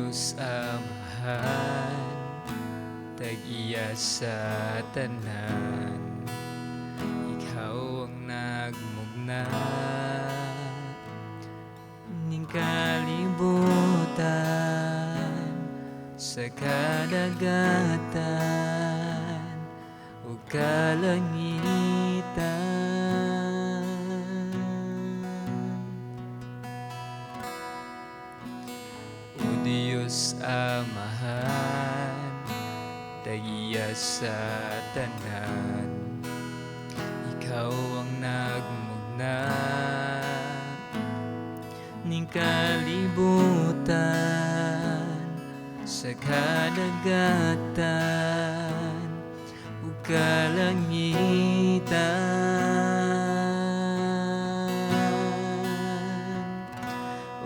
Diyos Amahan, tag-iya sa tanan, ikaw ang nagmugna ning kalibutan, sa kadagatan ug kalangitan. O Diyos Amahan, tag-iya sa tanan, ikaw ang nagmugna ning kalibutan, sa kadagatan ug kalangitan.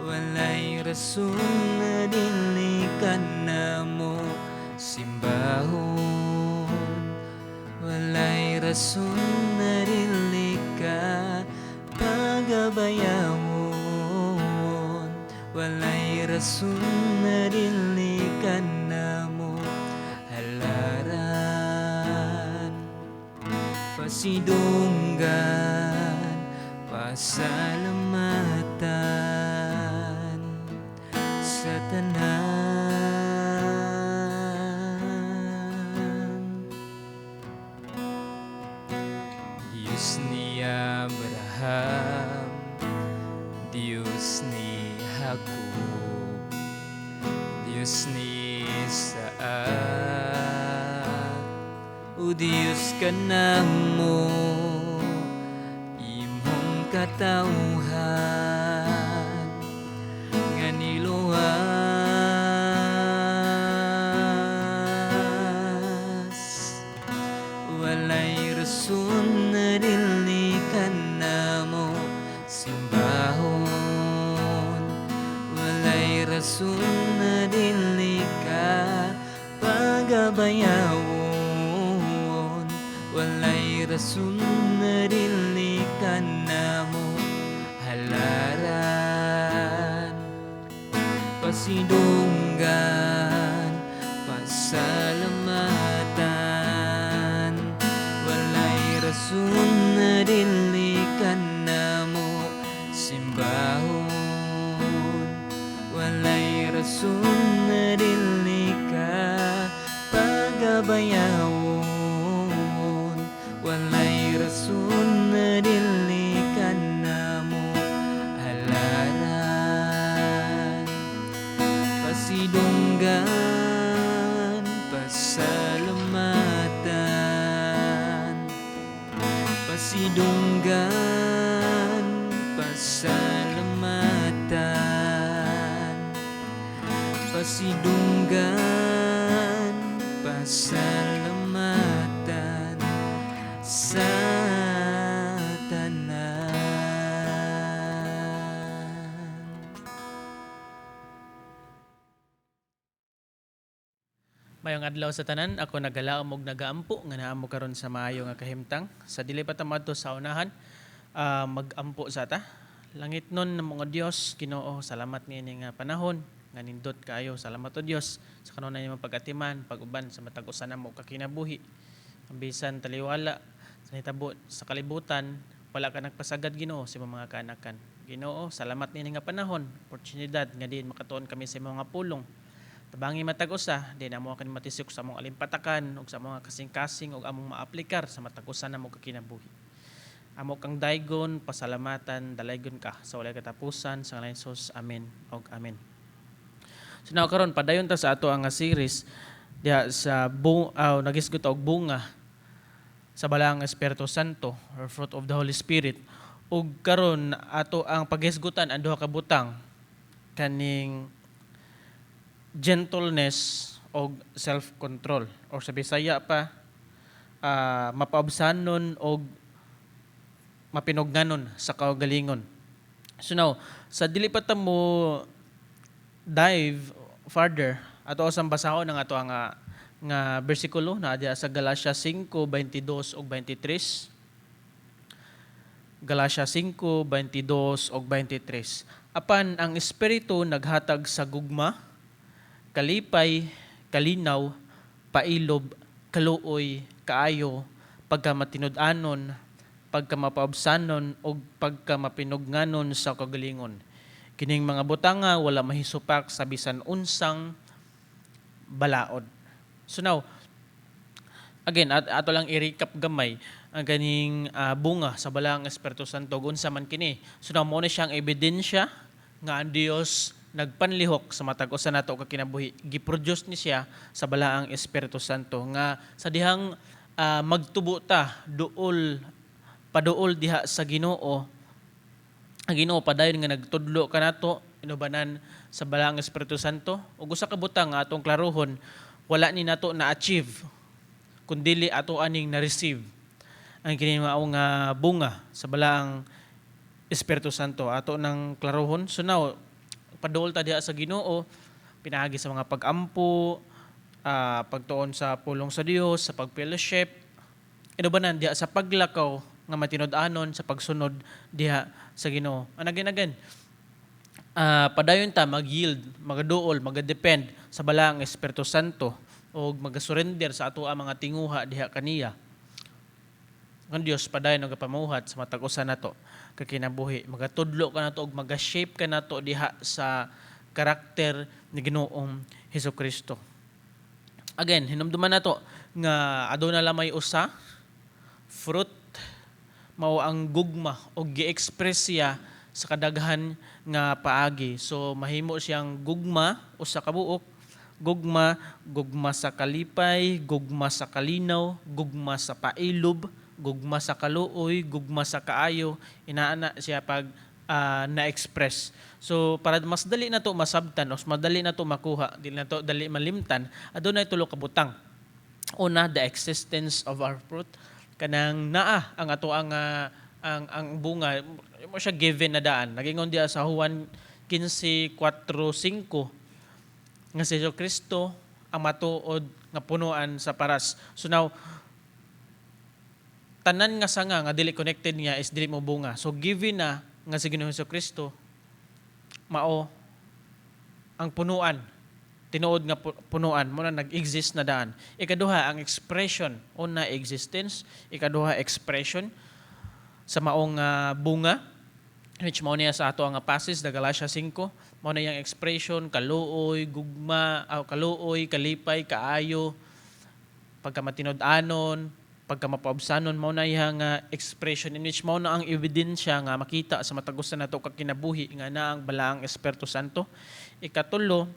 Walay rason na dili ka namo simbahon, walay rason na dili ka pagabayawon, walay rason na dili ka namo halaran, pasidunggan, pasalamatan sa tanan. Diyos ni Abraham, Diyos ni Jacob, Diyos ni Isaac, o Diyos ka namo, imong katawhan nga niluwas. Walay rason na dili ka namo simbahon, walay rason na dili ka pagabayawon, walay rason na dili ka namo halaran, pasidunggan, pasalamatan. Walay rason na dili ka namo simbahon, walay rason na dili ka pagabayawon, walay rason na dili ka namo halaran, pasidunggan, pasalamatan, pasidunggan, pasalamatan, pasidunggan, pasalamatan sa tanan. Mayong adlaw sa tanan, ako nagalaom og nagaampo nga naa mo karon sa maayo nga kahimtang. Sa dili pa ta moadto sa unahan, magampo sa ta. Langit nun ng mga Dios, Ginoo, salamat niini nga panahon nga nindot kaayo. Salamat o Dios sa kanunay nimong pag-atiman, pag-uban sa matag usa namo ka kinabuhi. Ang bisan taliwala sa nitabo sa kalibutan, wala ka nagpasagad, Ginoo, sa imong mga kaanakan. Ginoo, salamat niini nga panahon, oportunidad nga diin makatuon kami sa imong mga pulong. Tabangi matag usa, di na mo kani matisok sa among alimpatakan ug sa mga kasing-kasing ug among maaplikar sa matag usa namo ka kinabuhi. Amo kang daygon, pasalamatan, dalaygon ka sa walay katapusan sa ngalan ni Jesus. Amen ug amen. So now karon padayon ta sa ato ang series diha sa nagisgot og bunga sa Balaang Espiritu Santo or fruit of the Holy Spirit, ug karon ato ang paghisgutan ang duha ka butang, kaning gentleness og self-control, or sa Bisaya pa, mapaubsanon og mapinugnanon sa kaugalingon. So now, sa dili pa ta mo dive further, ato usang basahon ang ato ang nga bersikulo na diha sa Galatia 5:22 ug 23. Galatia 5:22 ug 23. Apan ang Espiritu naghatag sa gugma, kalipay, kalinaw, pailob, kaluoy, kaayo, pagkamatinud-anon, pagkamapaubsanon ug pagkamapinugnanon sa kaugalingon. Kining mga butanga wala mahisupak sa bisan unsang balaod. So now, again, ato lang i-recap gamay ang kaning bunga sa Balaang Espiritu Santo, unsa man kini. So now, mao na siyang ebidensya nga ang Dios nagpanlihok sa matag usa nato ka kinabuhi. Giproduce ni siya sa Balaang Espiritu Santo nga sa dihang magtubo ta duol paduol diha sa Ginoo, ang Ginoo padayon nga nagtudlo kanato inubanan sa Balaang Espiritu Santo. Ug usa ka butang nga atong klarohon, wala ni nato na-achieve kun dili ato aning na-receive ang kini mao nga bunga sa Balaang Espiritu Santo. Ato nang klarohon. So now, paduol ta diha sa Ginoo pinaagi sa mga pagampo, pagtuon sa pulong sa Dios, sa pag-fellowship, inubanan diha sa paglakaw nga matinud-anon sa pagsunod diha sa Ginoo. And again, again, padayon ta mag-yield, magaduol, maga-depend sa Balaang Espiritu Santo o maga-surrender sa ato ang mga tinguha diha kaniya. Ang Dios padayon nagapamuhat sa matag usa nato ka kinabuhi. Magatudlo kanato og maga-shape kanato diha sa karakter ni Ginoong Hesus Kristo. Again, hinumduman nato nga aduna lamay usa fruit, mao ang gugma, o gi-express siya sa kadaghan nga paagi. So mahimo siyang gugma usa ka buok, gugma, gugma sa kalipay, gugma sa kalinaw, gugma sa pailob, gugma sa kaluoy, gugma sa kaayo, inaana siya pag na-express. So para mas dali na to masabtan o mas madali na to makuha, dili na to dali malimtan, adunay tulo ka butang. Una, the existence of our fruit, kanang naa ang ato ang bunga mao siya given na daan. Nagingon diya sa Juan 15:4-5 nga si Kristo ang matuod nga punuan sa paras. So now, tanan nga sanga nga dili connected niya is dili mo bunga. So given na nga si Ginoong Kristo mao ang punuan, tinuod nga punuan mo na nag-exist na daan. Ikaduha, ang expression. Una, existence. Ikaduha, expression sa maong bunga, which mao niya sa ato ang passage, the Galatia 5. Mao na yang expression: kaluoy, gugma, kaluoy, kalipay, kaayo, pagkamatinud-anon, pagkamapaubsanon. Mao na iyang expression, in which mao na ang ebidensya nga makita sa matag usa nato ka kinabuhi nga naa ang Balaang Espiritu Santo. Ikatulo,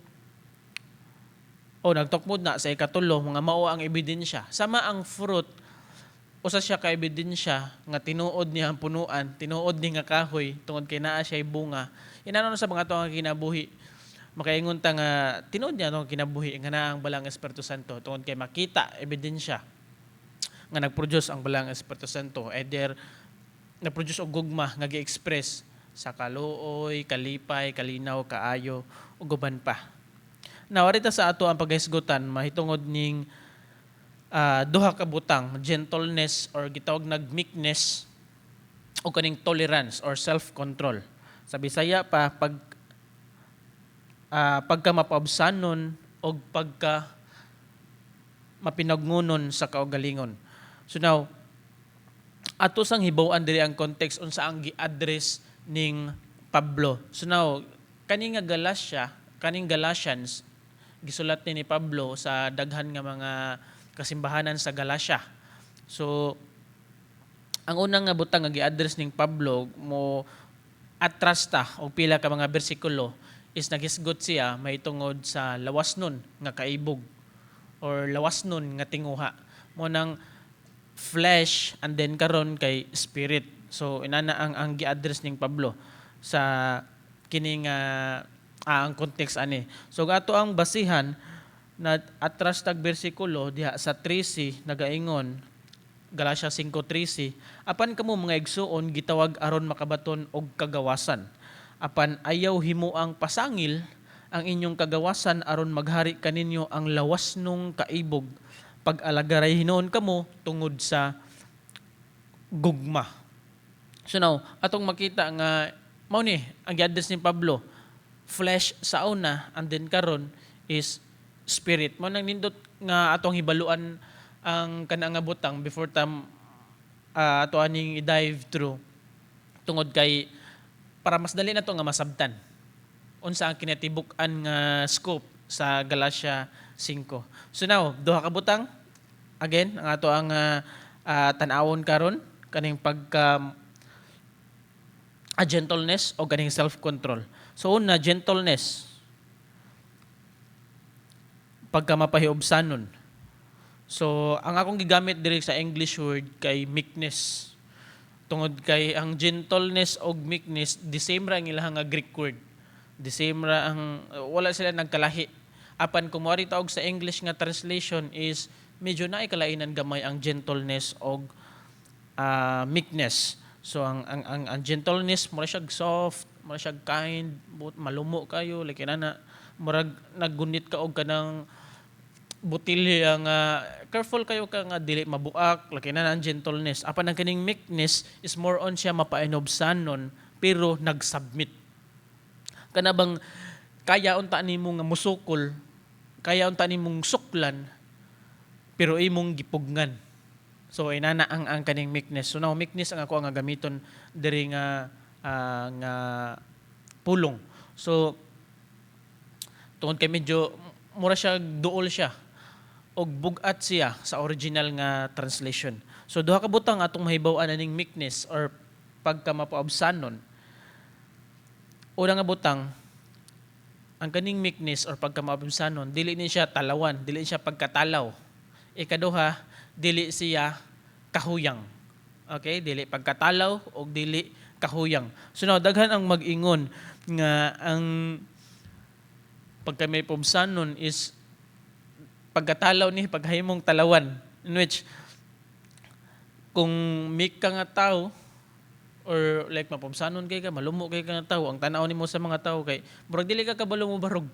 o nagtukmod na sa ikatulo, mga mao ang ebidensya. Sama ang fruit, usa siya ka ebidensya nga tinuod niya ang punuan, tinuod ni nga kahoy tungod kay naa siya bunga. Inano sa mga ato nga kinabuhi, makaingon ta nga tinuod niya atong kinabuhi nga naa ang Balaang Espiritu Santo tungod kay makita ebidensya nga nagproduce ang Balaang Espiritu Santo, either nagproduce og gugma nga gi-express sa kaluoy, kalipay, kalinaw, kaayo ug uban pa. Now, arita sa ato ang paghisgutan mahitungod ning duha ka butang, gentleness or gitawag nag meekness o kaning tolerance or self-control. Sa Bisaya pa, pagka mapaubsanon o pagka mapinagngunon sa kaugalingon. So now, ato sang hibaw-an diri ang context unsa ang gi-address ning Pablo. So now, kani nga Galatia, kaning Galatians gisulat ni Pablo sa daghan nga mga kasimbahanan sa Galatia. So ang unang nga butang nga gi-address ning Pablo, mo atras ta og pila ka mga bersikulo, is naghisgot siya mahitungod sa lawasnon nga kaibog or lawasnon nga tinguha. Mao nang flesh and then karon kay spirit. So inana ang gi-address ning Pablo sa kining ang context ani. So ato ang basihan na atras tag bersikulo diha sa 13, nagaingon Galatia 5:13, "Apan kamo, mga igsuon, gitawag aron makabaton og kagawasan. Apan ayaw himuang pasangil ang inyong kagawasan aron maghari kaninyo ang lawasnong kaibog. Pag-alagaray hinuon kamo tungod sa gugma." So now, atong makita nga mao ni ang gi-address ni Pablo, flesh sa una and then karon is Spirit. Mao nang nindot nga atong hibaluan ang kana nga butang before ta ato aning i-dive through, tungod kay para mas dali na to nga masabtan unsa ang kinatibuk-an nga scope sa Galatia 5. So now, duha ka butang again ang ato ang tan-awon karon, kaning pagka gentleness o kaning self-control. So una, gentleness. Pagka mapahiubsanon. So, ang akong gigamit diri sa English word kay meekness. Tungod kay ang gentleness og meekness, the same ra ang ilang nga Greek word. The same ra ang, wala sila nagkalahi. Apan kung moari ta og sa English nga translation is medyo naay kalainan gamay ang gentleness og meekness. So ang gentleness, mura siya soft, mura siya kind, malumo kayo, like inana, murag naggunit ka og kanang botilya nga careful kayo ka nga dili mabuak, laki na ang gentleness. Apan ang kaning meekness is more on siya mapainobsanon pero nagsubmit. Kana bang kaya unta nimo nga musukol, kaya unta nimong suklan, pero imong gipugngan. So inana ang kaning meekness. So now, meekness ang ako nga gamiton diri nga nga pulong. So tungod kay medyo mura siya duol siya og bug-at siya sa original nga translation. So duha ka butang atong mahibaw-an aning meekness or pagka mapaubsanon. Una nga butang, ang kaning meekness or pagka mapaubsanon, dili ni siya talawan, dili siya pagkatalaw. Ikaduha, dili siya kahuyang. Okay, dili pagkatalaw o dili kahuyang. So now, daghan ang mag-ingon nga ang pagka may paubsanon is pagkatalaw ni paghimong talawan, in which kung meek ka nga tao or like mapaubsanon kay ka, malumo kay ka nga tao, ang tan-aw nimo sa mga tao kay murag dili ka kabalo mo barog,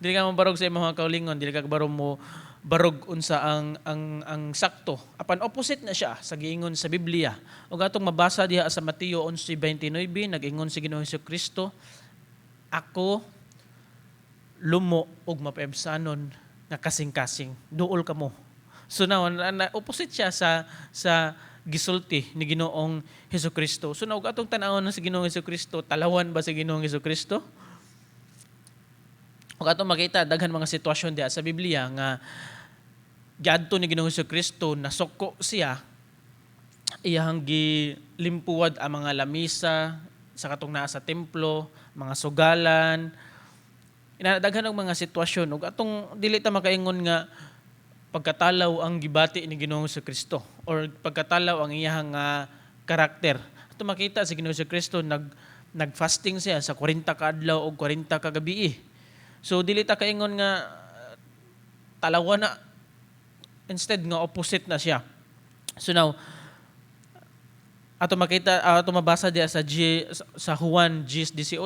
dili ka mo barog sa imong mga kaulingon, dili ka kabalo mo barog unsa ang sakto. Apan opposite na siya sa giingon sa Biblia. Ug atong mabasa diha sa Mateo 11:29, nag-ingon si Ginoong Kristo, "Ako lumo ug mapaubsanon nga kasing-kasing, duol kamo." So now, opposite siya sa gisulti ni Ginoong Hesus Kristo. So now, ug atong tan-awon na si Ginoong Hesus Kristo, talawan ba si Ginoong Hesus Kristo? Ug atong makita daghan mga sitwasyon diha sa Biblia nga giadto ni Ginoong Hesus Kristo, nasuko siya, iyang gilimpuwad ang mga lamisa sa katong naa sa templo, mga sugalan, ina daghan og mga sitwasyon. Ug atong dili ta makaingon nga pagkatalaw ang gibati ni Ginoong Kristo or pagkatalaw ang iyang karakter. Ato makita si Ginoong Kristo, nag nagfasting siya sa 40 ka adlaw og 40 ka gabi. So dili ta kaingon nga talawa na, instead nga opposite na siya. So now, ato makita, ato mabasa diya sa Juan 10:18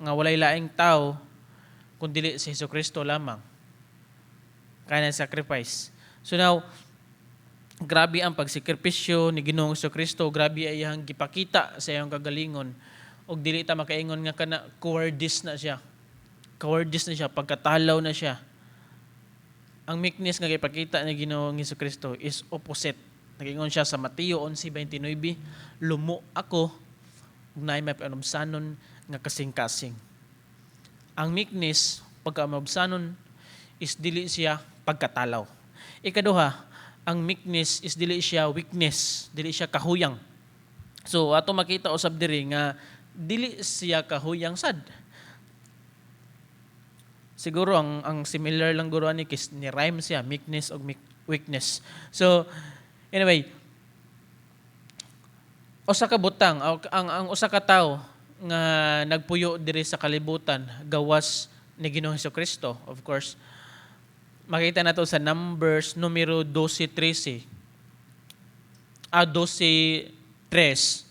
nga walay laing tao kun dili si Hesus Kristo lamang kaya sacrifice. So now, grabe ang pagsakripisyo ni Ginoong Hesus Kristo, grabe ay iyang gipakita sa iyang kagalingon ug dili ta makaingon nga kana cowardice na siya. Cowardice na siya, pagkatalaw na siya. Ang meekness nga gipakita ni Ginoong Hesus Kristo is opposite. Nagingon siya sa Mateo 11:29, "Lumo ako ug naay mapaubsanon nga kasing-kasing." Ang meekness, pagka maubsanon, is dili siya pagkatalaw. Ikaduha, ang meekness is dili siya weakness, dili siya kahuyang. So ato makita usab diri nga dili siya kahuyang sad. Siguro ang similar lang guro ani kis ni rhyme siya, meekness og weakness. So anyway, usa ka butang, ang usa ka tawo nga nagpuyo diri sa kalibutan gawas ni Ginoong Kristo, of course, makita nato sa Numbers numero 12:13, 12:3,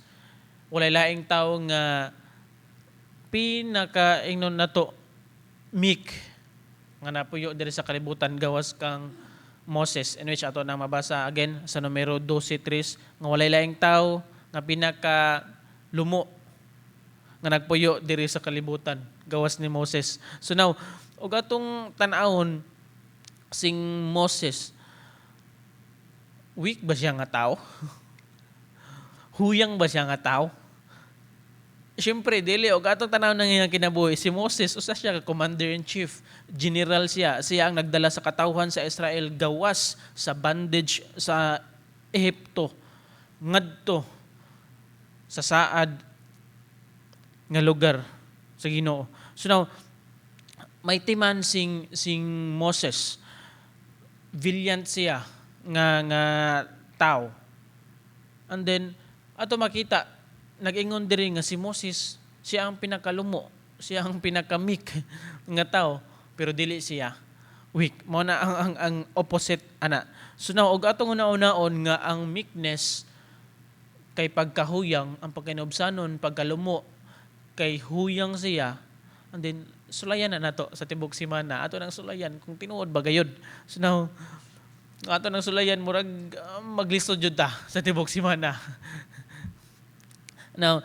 walay laing tawo nga pinaka ingnon nato meek nga napuyo diri sa kalibutan gawas kang Moses, in which ato nang mabasa again sa Numero 12:3 nga walay laing tawo nga pinaka lumo nga nagpuyo diri sa kalibutan gawas ni Moses. So now, ug atong tan-awon Sing Moses, weak ba siya nga tao? Huyang ba siya nga tao? Siyempre, dili. Og atong tanaw ng iyang kinabuhi, si Moses, usa siya ka commander-in-chief. General siya. Siya ang nagdala sa katawhan sa Israel gawas sa bondage sa Ehipto ngadto sa saad nga lugar sa Ginoo. So now, may timan sing Moses. Valiant siya nga tao. And then ato makita nag-ingon diri nga si Moses, siya ang pinakalumo, siya ang pinaka-meek nga tao, pero dili siya weak. Mao na ang opposite ana. So now, og atong una-unaon nga ang meekness kay pagkahuyang, ang pagkahinobsanon, pagkalumo kay huyang siya, and then sulayan na nato sa tibok simana. Ato nang sulayan kung tinuod ba gayud. So now, ato nang sulayan, murag maglisod jud ta sa tibok simana. Now,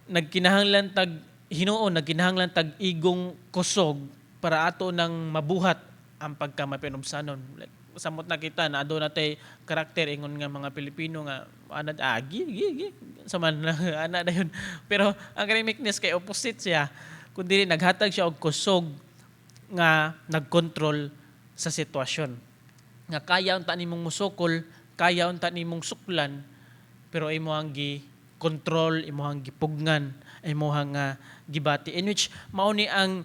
nagkinahanglan tag hinuon, nagkinahanglan tag igong kusog para ato nang mabuhat ang pagkamapianobsanon. Like, samot na kita na aduna tay karakter, ingon nga mga Pilipino nga ana, ah, gi gi gi sa man ana dayon. Pero ang kaning meekness kay opposite siya, kundi naghatag siya og kusog nga nagkontrol sa sitwasyon nga kaya unta nimong musukol, kaya unta nimong suklan, pero imo ang gi control, imo ang gipugngan, imo ang gibati, in which mao ni ang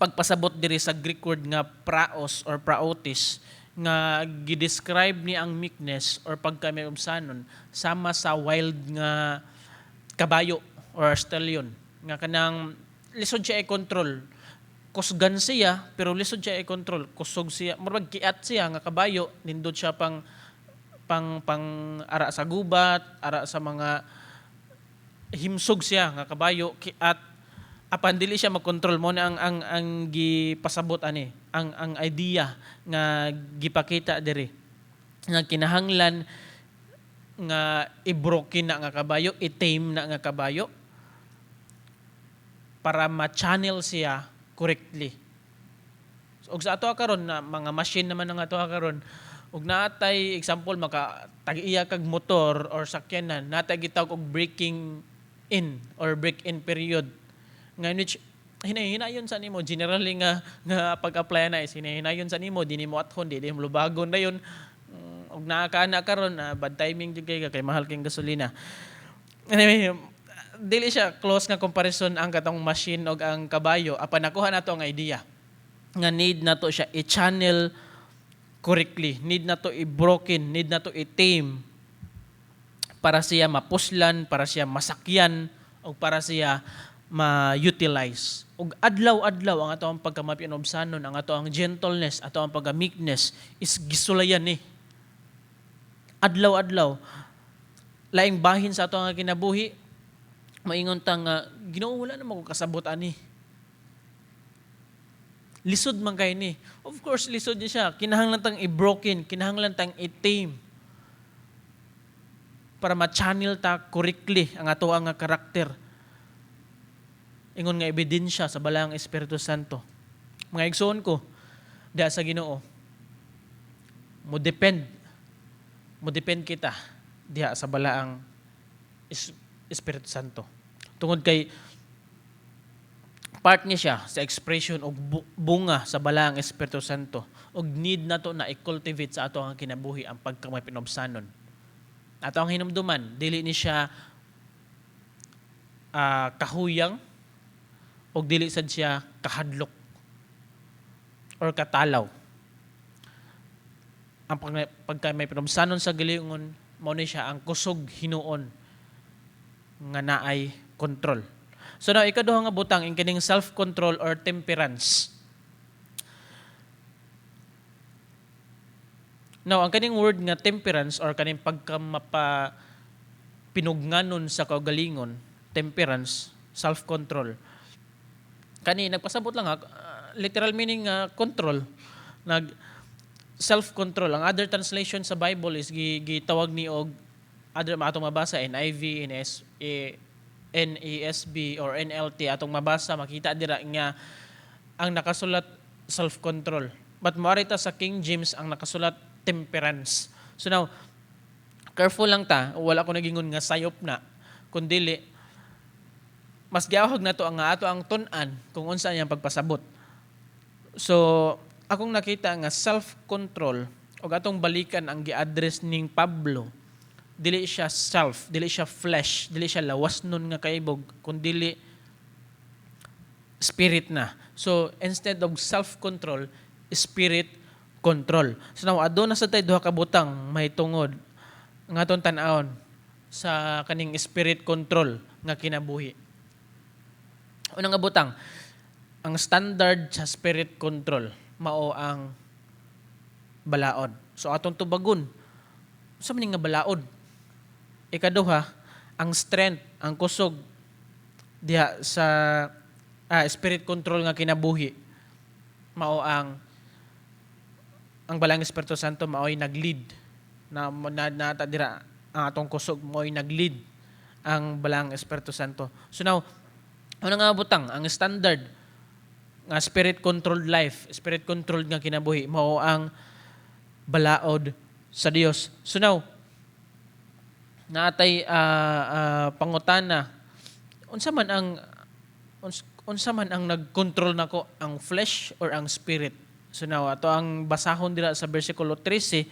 pagpasabot diri sa Greek word nga praos or praotes, nga gi-describe ni ang meekness or pagkamahiubsanon sama sa wild nga kabayo or stallion nga kanang lisod siya i-control. Kusgan siya, pero lisod siya i-control. Kusog siya, murag kiat siya nga kabayo. Nindot siya pang pang ara sa gubat, ara sa mga himsog siya nga kabayo, kiat, apan dili siya makontrol. Mo na ang gipasabot ani, ang idea nga gipakita diri nga kinahanglan nga i-broken na nga kabayo, i-tame na nga kabayo para ma-channel siya correctly. So, og sa ato karon na mga machine naman ang ato karon, ug naatay example, maka tag-iya kag motor or sakyanan, natay gitawag og breaking in or break in period nga in which hinahinayon sa nimo, generally nga pag-apply na is hinahinayon sa nimo, di nimo athon, di mo lubagon dayon. Og naa ka na karon, bad timing jud kay kay mahal kay gasolina. Anyway, dili siya close nga comparison ang katong machine og ang kabayo, apan nakuha nato ang idea nga need nato siya i-channel correctly, need nato i-broken, need nato i-tame para siya mapuslan, para siya masakyan o para siya ma-utilize. Ug adlaw-adlaw ang ato ang pagkamapianobsanon, ang ato ang gentleness, ato ang pagka-meekness is gisulayan ni. Adlaw-adlaw. Laing bahin sa ato ang kinabuhi, maingon ta nga, "Ginoo, wala na ko kasabot ani. Lisod man kay ni." Of course, lisod niya siya. Kinahanglan tang i-broken, kinahanglan tang i-tame para ma-channel ta correctly ang ato ang nga karakter ingon nga ebidensya sa Balaang Espiritu Santo. Mga igsoon ko, diha sa Ginoo, mo depend kita diha sa Balaang Espiritu Santo. Tungod kay part niya siya sa expression og bunga sa Balaang Espiritu Santo, og need nato na i-cultivate sa ato ang kinabuhi ang pagkamapinobsanon. Ato ang hinumduman, dili ni siya kahuyang og dili sad siya kahadlok or katalaw. Ang pagka may pinobsanon sa gilingon, mao ni siya ang kusog hinuon nga naay control. So now, ikaduha nga butang in kining self-control or temperance. Now, ang kaning word nga temperance or kaning pagkamapa pinugnganon sa kaugalingon, temperance, self-control. Kani nagpasabot lang ha, literal meaning nga control. Nag self-control. Ang other translation sa Bible is gitawag ni og other atong mabasa, NIV, NS, NASB or NLT, atong mabasa, makita dira nga ang nakasulat self-control. But moari ta sa King James, ang nakasulat temperance. So now, careful lang ta, wala ko nagingon nga sayop na, kundili mas giawhag nato ang ato ang tun-an kung unsa iyang pagpasabot. So, akong nakita nga self-control og atong balikan ang gi-address ning Pablo, dili siya self, dili siya flesh, dili siya lawas nun nga kaibog, kundili spirit na. So, instead of self-control, spirit control. So now, aduna sa tay duha ka butang mahitungod nga atong tan-awon sa kaning spirit control nga kinabuhi. Unang nga butang, ang standard sa spirit control mao ang balaod. So atong tubagon, sa man nga balaod? Ikaduha, ang strength, ang kusog diha sa spirit control nga kinabuhi mao ang Balaang Espiritu Santo, mao'y nag-lead na na dira ang atong kusog, mao'y nag-lead ang Balaang Espiritu Santo. So now, una nga butang, ang standard nga spirit controlled life, spirit controlled nga kinabuhi mao ang balaod sa Dios. So now, naatay pangutana, unsa man ang nag-control nako, ang flesh or ang spirit? So now, ato ang basahon dira sa versikulo 13,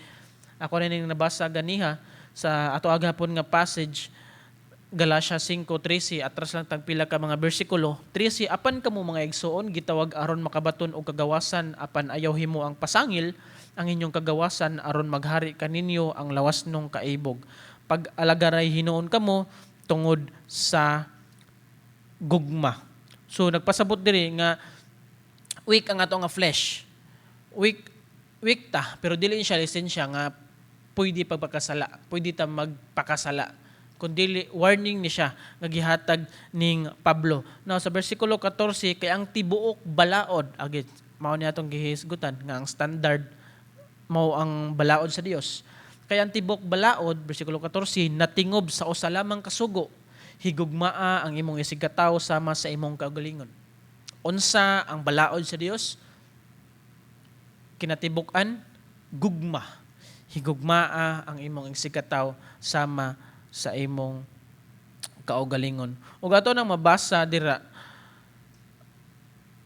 ako na ning nabasa ganiha sa ato agapon nga passage, Galatia 5:13, atras lang tag pila ka mga bersikulo. 13, "Apan kamo, mga igsoon, gitawag aron makabaton og kagawasan, apan ayaw himo ang pasangil ang inyong kagawasan aron maghari kaninyo ang lawas nung kaibog. Pag-alagaray hinuon kamo tungod sa gugma." So nagpasabot diri nga weak ang ato nga flesh. Weak, weak ta, pero dili siya lisensya nga pwede pagpakasala, pwede ta magpakasala. Kundi warning ni siya nga gihatag ning Pablo. Now sa versikulo 14, "Kay ang tibuok balaod," agit mao ni atong gihisgutan nga ang standard mao ang balaod sa Dios. "Kay ang tibuok balaod," versikulo 14, "natingob sa usa lamang kasugo: higugmaa ang imong isigkatawo sama sa imong kaugalingon." Unsa ang balaod sa Dios? Kinatibuk-an, gugma. Higugmaa ang imong isigkatawo sama sa imong kaugalingon. Ug ato nang mabasa dira,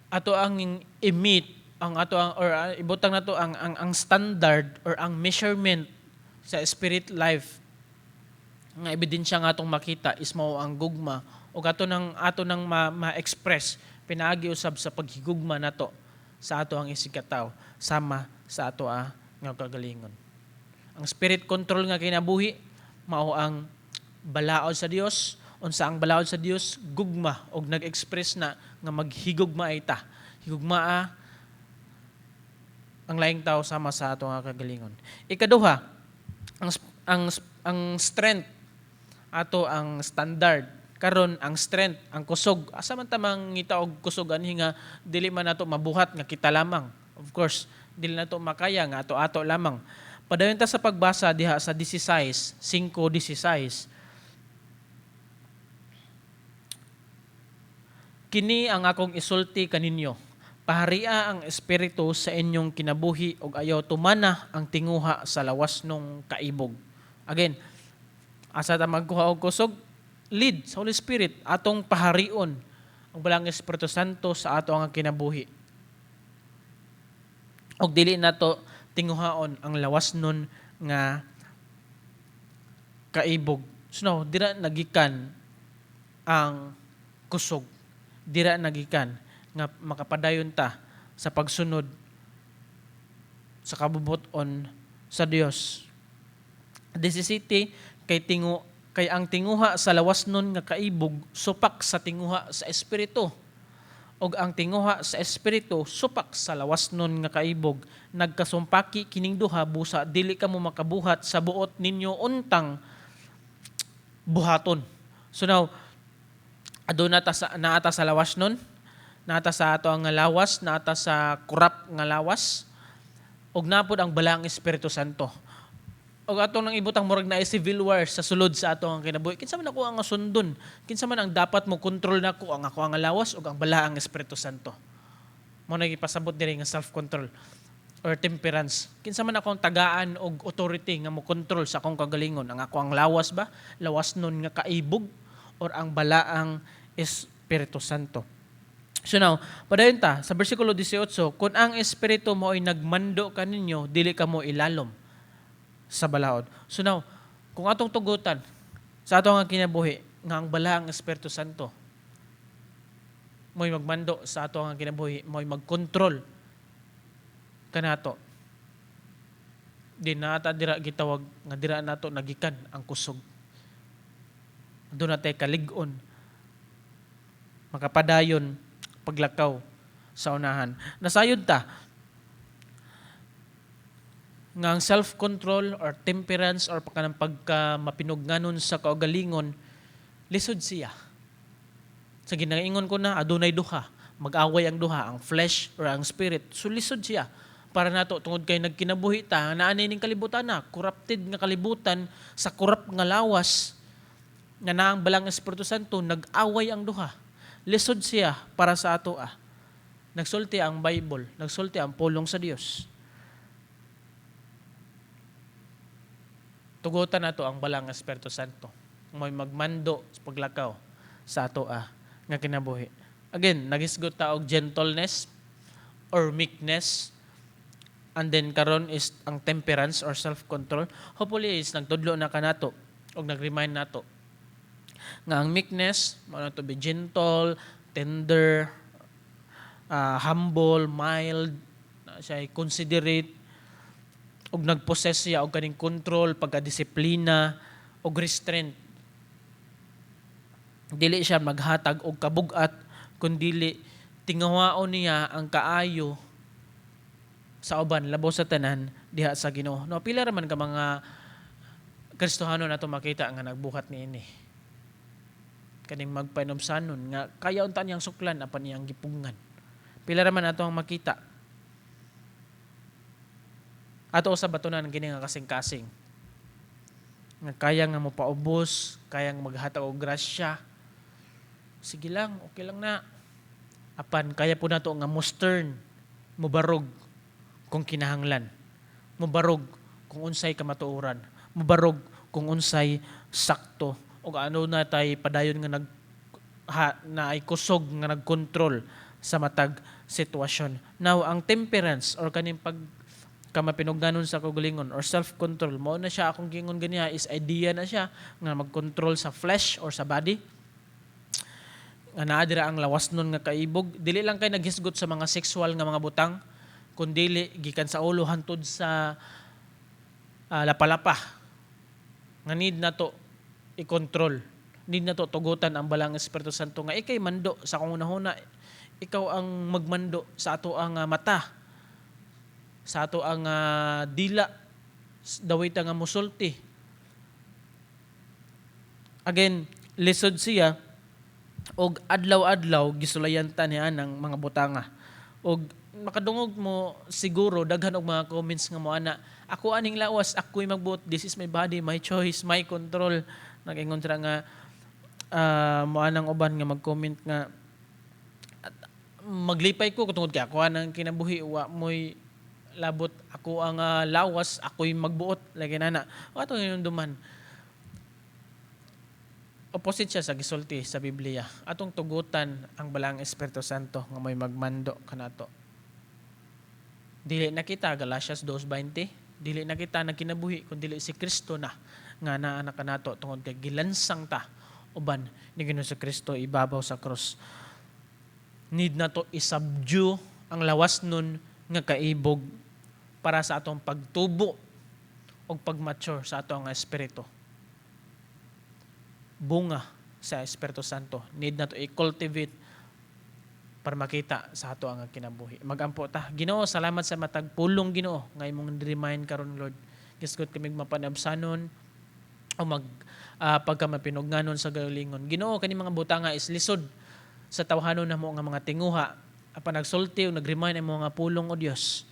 ato ang i-meet ang ato ang or ibutang nato ang standard or ang measurement sa spirit life nga ebidensya nga atong makita is mao ang gugma, ug ato nang ma-express pinaagi usab sa paghigugma nato sa ato ang isigkatawo sama sa ato nga kagalingon. Ang spirit control nga kinabuhi mao ang balaod sa Dios. Unsa ang balaod sa Dios? Gugma, og nag-express na nga maghigugma ay ta. Higugmaa ang laing tao sama sa ato nga kagalingon. Ikaduha, ang strength, ato ang standard karon, ang strength, ang kusog. Asa man ta mangita og kusog anhi nga dili man nato mabuhat nga kita lamang? Of course, dili nato makaya nga ato-ato lamang. Padayon ta sa pagbasa diha sa 16, 5:16. "Kini ang akong isulti kaninyo: Paharia ang Espiritu sa inyong kinabuhi ug ayaw tumana ang tinguha sa lawas nung kaibog." Again, asa ta magkuha og kusog? Lead sa Holy Spirit, atong paharion ang Balaang Espiritu Santo sa ato ang kinabuhi. Og dili nato tinguhaon ang lawas nun nga kaibog. So no, dira nagikan ang kusog. Dira nagikan nga makapadayon ta sa pagsunod sa kabubut-on sa Dios. 17, Kay ang tinguha sa lawas nun nga kaibog supak sa tinguha sa espiritu, ug ang tinguha sa espiritu supak sa lawas nun nga kaibog. Nagkasumpaki kining duha busa dili kamo makabuhat sa buot ninyo untang buhaton." So now, aduna ta sa naata sa lawas nun, naata sa ato ang lawas, naata sa kurap nga lawas, ug napod ang Balaang Espiritu Santo. Og atong nang ibutang murag naay civil war sa sulod sa ato ang kinabuhi. Kinsa man ako ang sundon? Kinsa man ang dapat mo kontrol nako, ang ako ang lawas ug ang Balaang Espiritu Santo? Mo na gipasabot diri nga self-control. or temperance? Kinsa man akong tagaan og authority nga mo control sa akong kagalingon? Ang ako ang lawas ba? Lawas nun nga kaibog or ang Balaang Espiritu Santo? So now, padayon ta sa versikulo 18, kung ang Espiritu mao'y nagmando kaninyo, dili kamo ilalom sa balaod. So now, kung atong tugutan sa atong nga kinabuhi nga ang Balaang Espiritu Santo mo'y magmando sa ato ang kinabuhi, mo'y magkontrol kanato, di nata dira gitawag nga dira nato nagikan ang kusog. Doon natay kalig-on makapadayon paglakaw sa unahan. Nasayod ta nga ang self-control or temperance or kanang pagka mapinugnanon sa kaugalingon, lisod siya. Sa ginaingon ko na, adunay duha, mag-away ang duha, ang flesh or ang spirit. So lisod siya para nato tungod kay nagkinabuhi ta naa ning kalibutan na corrupted nga kalibutan sa corrupt nga lawas nga naang Balaang Espiritu Santo, nag-away ang duha. Lisod siya para sa ato ah. Nagsulti ang Bible, nagsulti ang pulong sa Dios. Tugutan nato ang Balaang Espiritu Santo mo'y magmando sa paglakaw sa ato ah nga kinabuhi. Again, nagisgot ta og gentleness or meekness, and then karon is ang temperance or self-control. Hopefully is nagtudlo na kanato og nag-remind nato nga ang meekness mao na to be gentle, tender, humble, mild, na siya ay considerate og nagpossess siya og kaning control, pagkadisiplina og restraint. Dili siya maghatag og kabugat, kundili tingawaon niya ang kaayo sa uban, labaw sa tanan diha sa Ginoo. No, pila ra man ka mga Kristohano nato makita nga nagbuhat niini. Kaning magpainubsanon nga kaya unta niyang suklan apan iyang gipugngan. Pila ra man ato ang makita. Ato sa batunan kini nga kasing-kasing. Nga kaya nga mopaubos, kaya nga maghatag og grasya. Sige lang, okay lang na. Apan kaya po nato nga mustern, mubarog kung kinahanglan. Mubarog kung unsay kamatuoran. Mubarog kung unsay sakto. O ano na tay padayon nga nag ha, na ay kusog nga nagkontrol sa matag sitwasyon. Now, ang temperance or kaning pag kamapinugnanon sa kaugalingon or self-control, mao na siya akong gingon ganiha is idea na siya nga magkontrol sa flesh or sa body. Nga naa dira ang lawas nun nga kaibog. Dili lang kay naghisgot sa mga sexual nga mga butang, kundili gikan sa ulo hantod sa lapalapa nga need nato i-control. Need nato tugutan ang Balaang Espiritu Santo nga ikay mando sa akong hunahuna, ikaw ang magmando sa ato ang mata, sa ato ang dila, dawita nga musulti. Again, lisod siya og adlaw-adlaw gisulayan ta niya ng mga butanga. Og makadungog mo siguro daghan og mga comments nga moana, "Ako aning lawas, ako'y magbuot, this is my body, my choice, my control." Nag-ingon sila nga moanang uban nga mag-comment nga maglipay ko tungod kay ako anang kinabuhi, wa mo'y labot, ako ang lawas, ako'y magbuot lagi nana. O ato duman, opposite siya sa gisulti sa Biblia. Atong tugutan ang Balaang Espiritu Santo nga may magmando kanato. Dili na kita, Galatians 2:20, dili na kita nagkinabuhi kun dili si Kristo na nga naa na kanato tungod kay gilansang ta uban ni Ginoong Kristo ibabaw sa krus. Need na to isubdue ang lawas nun nga kaibog para sa atong pagtubo o pagmature sa atong espiritu. Bunga sa Espiritu Santo. Need na to i-cultivate para makita sa ato ang kinabuhi. Magampo ta. Ginoo, salamat sa matag pulong, Ginoo, nga imong remind karon, Lord. Gisgot kami mapanabsanon o mag pagka mapinugnanon sa galingon. Ginoo, kani mga butanga is lisod sa tawhanon namo nga mga tinguha. Apan nagsulti o nag-remind ang mga pulong, o Dios,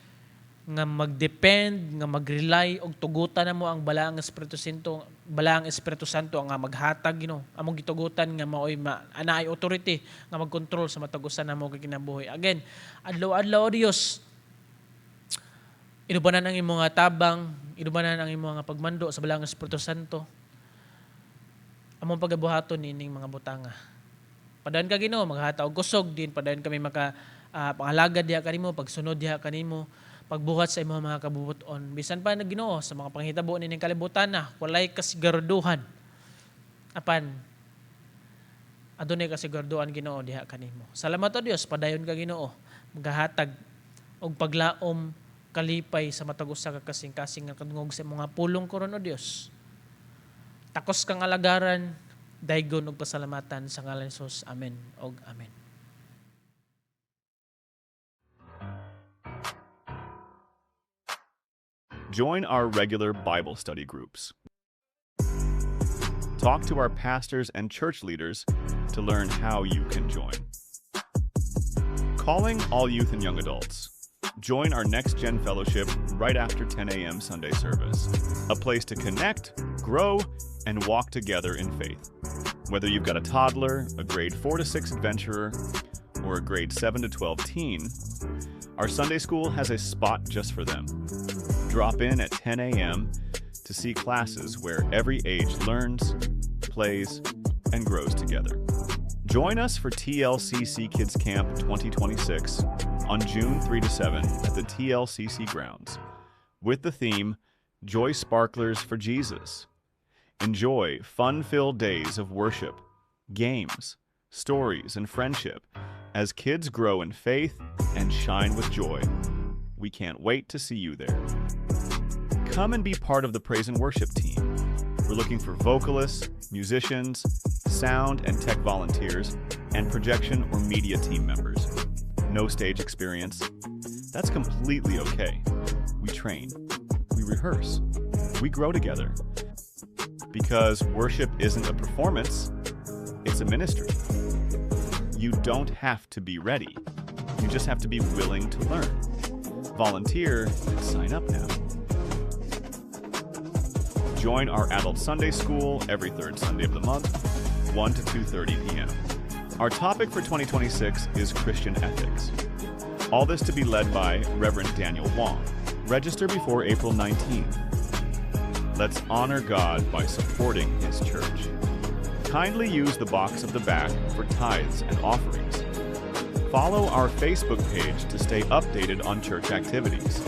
nga mag-depend, nga mag-rely og tugutan namo ang Balaang Espiritu Santo, Balaang Espiritu Santo ang nga maghatag, Ginoo. Among gitugutan nga maoy anaay authority nga magkontrol sa matag usa namo kay kinabuhi. Again, adlaw-adlaw, o Dios, Inubanan ang imong nga tabang, inubanan ang imong nga pagmando sa Balaang Espiritu Santo. Among pagabuhaton nining mga butanga. Padayon ka, Ginoo, maghatag og kusog din, padayon kami maka pangalagad diha kanimo, pagsunod diha kanimo, pagbuhat sa imong mga kabubuton. Bisan pa na, Ginoo, sa mga panghitabo nining kalibutan na walay kasiguraduhan. Apan adunay kasiguraduhan, Ginoo, diha kanimo. Salamat o Dios, padayon ka, Ginoo, magahatag og paglaom, kalipay sa matag usa ka kasing-kasing nga kadungog sa mga pulong karon o Dios. Takos kang alagaran, daygon og pasalamatan sa ngalan ni Jesus. Amen og amen. Join our regular Bible study groups. Talk to our pastors and church leaders to learn how you can join. Calling all youth and young adults. Join our Next Gen Fellowship right after 10 a.m. Sunday service, a place to connect, grow, and walk together in faith. Whether you've got a toddler, a grade 4 to 6 adventurer, or a grade 7 to 12 teen, our Sunday school has a spot just for them. Drop in at 10 a.m. to see classes where every age learns, plays, and grows together. Join us for TLCC Kids Camp 2026 on June 3 to 7 at the TLCC grounds with the theme Joy Sparklers for Jesus. Enjoy fun filled days of worship, games, stories, and friendship as kids grow in faith and shine with joy. We can't wait to see you there. Come and be part of the praise and worship team. We're looking for vocalists, musicians, sound and tech volunteers, and projection or media team members. No stage experience? That's completely okay. We train, we rehearse, we grow together. Because worship isn't a performance, it's a ministry. You don't have to be ready. You just have to be willing to learn. Volunteer and sign up now. Join our adult Sunday school every third Sunday of the month, 1 to 2:30 p.m. Our topic for 2026 is Christian ethics. All this to be led by Reverend Daniel Wong. Register before April 19th. Let's honor God by supporting his church. Kindly use the box of the back for tithes and offerings. Follow our Facebook page to stay updated on church activities.